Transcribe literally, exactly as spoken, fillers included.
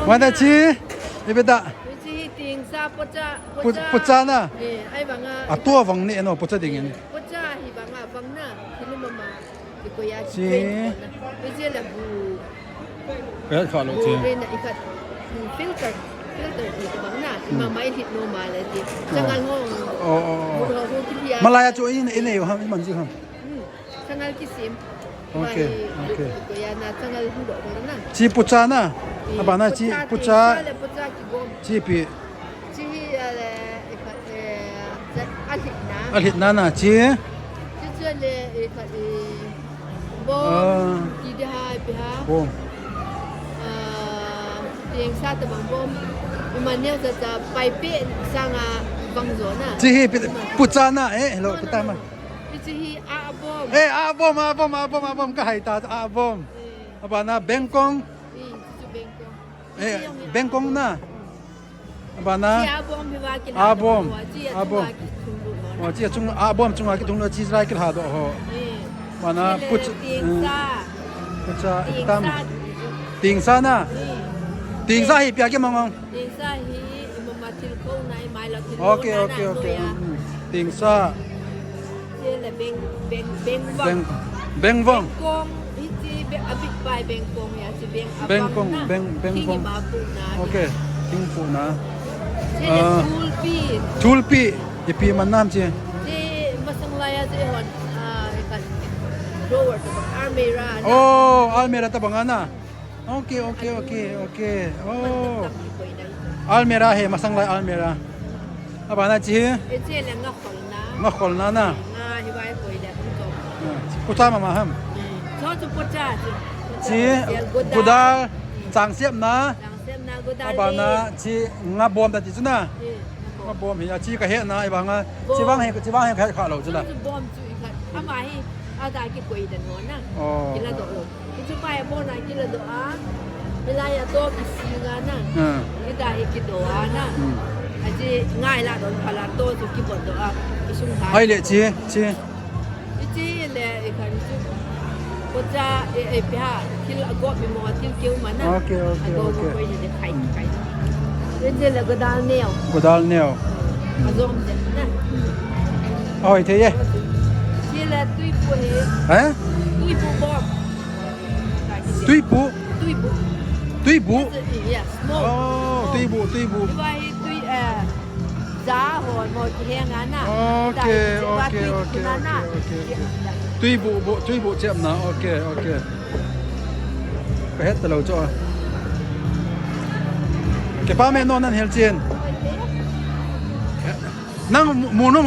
Mana chi, ipi ta. Chi hi tingsa pocha, Pu-, pocha. Pocha na. Eh, ai vanga. A tua vang ni eno pocha ding ni. Pocha hi vanga vang na. Kini mama. Kikoya chi. Chi la bu. Kaya kha lo chi. Bu rin na ikat. Filter. Filter hi vang na. Mama i hit no ma le chi. Changal ho. Oh, oh, oh. Bu ho bu ki ya. Malaya chu in, in ei ham, man chi ham. Changal kisim. Okay, okay. Ko ya na changal hu do na. Chi pucha na. Abana chi pucha. Pucha le pucha kibom. Chi pi. Chi hi ale, eh, eh, alhit na. Alhit na na chi. Chi chu le, eh, eh, bom. Ah. Ki de ha, pi ha. Bom. Ah, tieng sa ta bang bom. Iman ne sa ta pai pe sanga bang zo na. Chi hi pi, pucha na, eh, hello, no, no, puta no, ma. No. Hiche hi a bom. Eh, a bom, a bom, a bom, a bom, ka hai ta, a bom. Eh. Abana bengkong. Eh, hiche bengkong. Eh, hiche bengkong na. Abana. Hiche a bom hi va ki a bom. A bom. Oh, hiche chung a bom chunga kithung lo, hiche lai kilha do ho. Eh. Abana pucha. Tingsa. Pucha, tingsa. Tingsa na. Eh. Tingsa hi pia ki mangong. Tingsa hi imama thil khona, imai la thil khona. Okay, okay, okay. Tingsa. Chule beng, beng, beng vong. Beng, beng vong. Bengkong, hiche be, a big pai bengkong ya, chi beng, bengkong, beng, beng vong. Thing ima pu na. Okay, thing pu na. Chule thulpi. Thulpi, ipi man nam chi. Chi masang la ya chi hon, ah, ikan drawer, almirah na. Oh, almirah tabang ana. Okay, okay, okay, okay. Oh. Almirah hi, masang lai almirah. Abana chi hi? Hiche le nga kholna. Nga kholna na. Nga hi vai koi le kum to. Pucha mama ham. Cho chu pucha chu. Chi, gudal, changsepna. Changsepna, gudal. Abana chi nga bom ta ti chu na. Nga bom hi, a chi ka he na, ibanga. Chi vang hi, chi vang hi ka he kha lo chu na. Chu bom chu i kha. Ama hi, a da ki koi da no na. Oh. Kila do. Hichu pai a bon a kila do a. Hilai a to kisi nga na. Ah. Hita hi kido a na. Hmm. Aji ngai la do phala to chu kibon do a. Isung ha. Hai le chi, chi. Ichi le i kan chu. Ko cha e, e pia. Kil a go mi mo til kiu ma na. Okay, okay, okay. Ko ni de kai kai. Ichi le godal neo. Godal neo. Azom de na. Oi, te ye. Chi le tui pu he. Eh? Tui pu bom. Tuibu. Tuibu. Tuibu. Yes, yes, small. Oh, tuibu, tuibu. Iwa hi tui, eh, za ho mo ki he nga na. Okay, okay, okay, okay, okay. Tuibu, bu, tuibu chep na. Okay, okay. Ka het ta lo cho. Ke pa me no nan hel chin. Nang mu, mu no